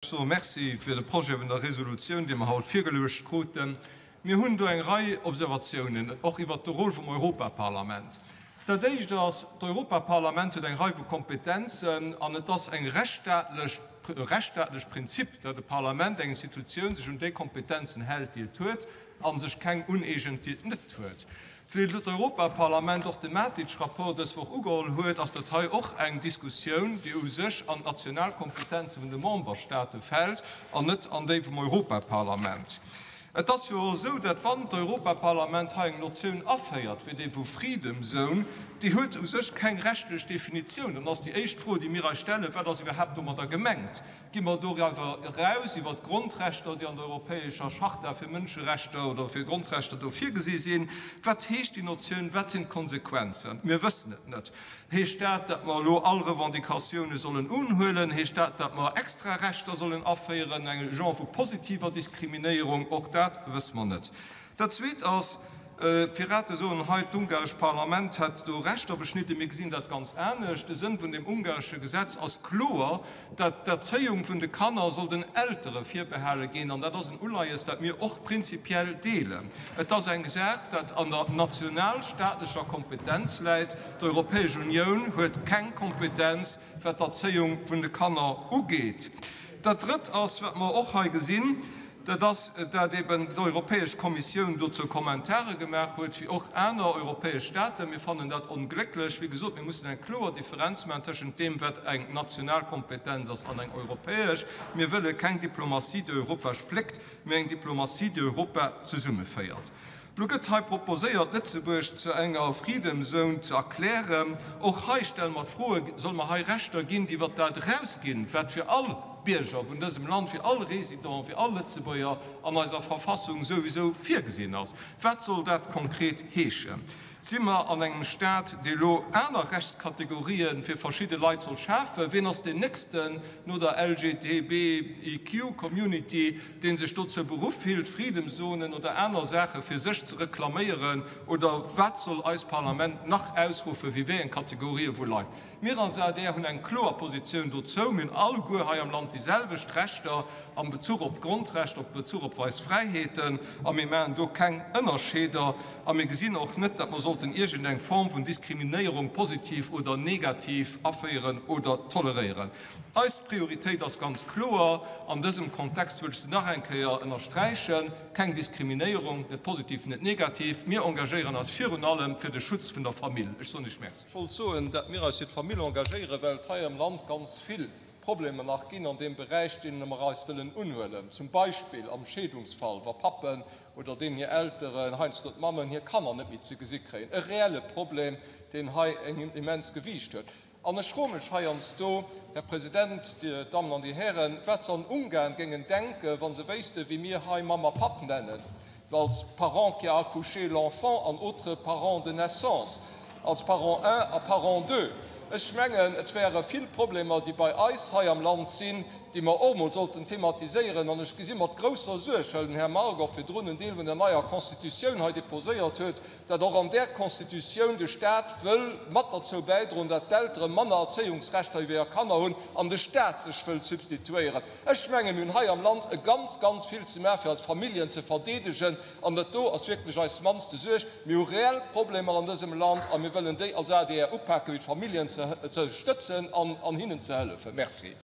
Ech soe Merci fir de Projet vun der Resolutioun, dee mer haut virgeluecht kruten. Mir hunn do eng Rei Observatiounen, och iwwert de Rôle vum Europaparlament. Dat Éischt ass, D'Europaparlament huet eng Rei vu Kompetenzen an et ass eng rechtsstaatlech, e rechtsstaatlech Prinzip, datt e Parlament, eng Institutioun sech un déi Kompetenzen hält, déi et huet, a sech keng uneegent, déi et net huet. Wéi d'Europaparlament och de Matic-Rapport dës Woch ugeholl huet, ass dat hei och eng Diskussioun, déi u sech an d'national Kompetenze vun de Memberstaate fält an net an déi vum Europaparlament. Et ass jo och esou, dat wann d'Europaparlament hei eng Notioun aféiert, wéi déi vu Freedom Zone, déi huet u sech keng rechtlech Definitioun, dann ass déi éischt Fro, déi mir eis stellen, Wat ass iwwerhaapt domadder gemengt? Gi mer doriwwer eraus, iwwer d'Grondrechter, déi an der europäescher Charta fir Mënscherechter oder fir Grondrechter do virgesi sinn? Wat heescht déi Notioun? Wat sinn d'Konsequenzen? Mir wëssen et net. Heescht dat, datt mer elo all Revendicatioune sollen unhuelen? Heescht dat, datt mer extra Rechter sollen aféieren, eng Genre vu positiver Diskriminéierung? Och dat wësse mer net. Dat Zweet ass, D'Pirate soen hei, d'ungarescht Parlament hätt do Rechter beschnidden. Mir gesinn dat ganz anescht. De Sënn vun deem ungaresche Gesetz ass kloer, dat d'Erzéiung vun de Kanner soll den Eltere virbehale ginn. An dat ass en Uleies, dat mir och prinzipiell deelen. Et ass eng Saach, dat an der nationalstaatlecher Kompetenz läit. D'Europäesch Unioun huet keng Kompetenz, wat d'Erzéiung vun de Kanner ugeet. Dat Drëtt ass, wat mer och hei gesinn, Dat ass, dat eben d'Europäesch Kommissioun dozou Kommentare gemaach huet, wéi och aner europäesch Staaten. Mir fannen dat onglécklech. Wéi gesot, mir mussen eng kloer Differenz maachen tëschent deem, wat eng national Kompetenz ass an eng europäesch. Mir wëlle keng Diplomatie, déi Europa spléckt, mä eng Diplomatie, déi Europa zesummeféiert. Lo gëtt hei proposéiert, Lëtzebuerg zu enger Freedom Zone ze erklären. Och hei stelle mer d'Froe, Solle mer hei Rechter ginn, déi iwwert dat erausginn, wat fir all Bierger vun dësem Land, fir all Résident, fir all Lëtzebuerger an eiser Verfassung souwisou virgesinn ass? Wat soll dat konkret heeschen? Si mer an engem Staat, dee lo aner Rechtskategorië fir verschidde Leit soll schafen? Wien ass deen Nächsten no der LGTBIQ Community, dee sech dozou beruff fillt, Freedomzonen oder aner Saache fir sech ze reklaméieren? Oder wat soll eist Parlament nach ausruffe fir wéi eng Kategorië vu Leit? Mir als adr hunn eng kloer Positioun dozou. Mir hunn alleguer hei am Land déi selwecht Rechter am Bezuch op d'Grondrechter, op Bezuch op eis Fräiheeten, a mir maachen do keng Ënnerscheeder. A mir gesinn och net, datt mer sollten iergendeng Form vun Diskriminéierung, positiv oder negativ, aféieren oder toleréieren. Eis Prioritéit ass ganz kloer, an dësem Kontext wëll ech se nach eng Kéier ënnersträichen, Keng Diskriminéierung, net positiv, net negativ. Mir engagéieren eis virun allem fir de Schutz vun der Famill. Ech soen Iech Merci. Ech wollt soen, dat mir eis fir d'Famill engagéieren, well et hei am Land ganz vill Problemer nach ginn an deem Beräich, deene mer eis wëllen unhuelen, zum Beispill am Scheedungsfall, wa Pappen oder deenen hir Elteren, heiansdo d'Mammen, hir Kanner net méi ze gesi kréien. E reelle Problem, deen hei en immens Gewiicht huet. An ech froe mech heiansdo, Här President, Dir Dammen an Dir Hären, wat se an Ungarn géingen denken, wa se wéissten, wéi mir hei Mamm a Papp nennen, als parent qui a accouché l'enfant an autre parent de naissance, als parent un a parent deux. Ech mengen, et wäre vill Problemer, déi bei eis hei am Land sinn, déi mer och emol sollten thematiséieren. An ech gesi mat grousser Suerg, well den Här Margue och virdrun en Deel vun der neier Constitutioun hei déposéiert huet, datt och an där Constitutioun de Stat wëll mat derzou bäidroen, datt d'Eltere manner Erzéiungsrechter iwwer hir Kanner hunn an de Stat sech wëll substituéieren. Ech menge mir hunn hei am Land e ganz, ganz vill ze maachen, fir eis Familljen ze verdeedegen, an dat do ass wierklech eis mannste Suerg. Mir hu reell Problemer an dësem Land a mir wëllen déi als adr upaken, fir d'Familljen ze stëtzen an hinnen ze hëllefen. Merci.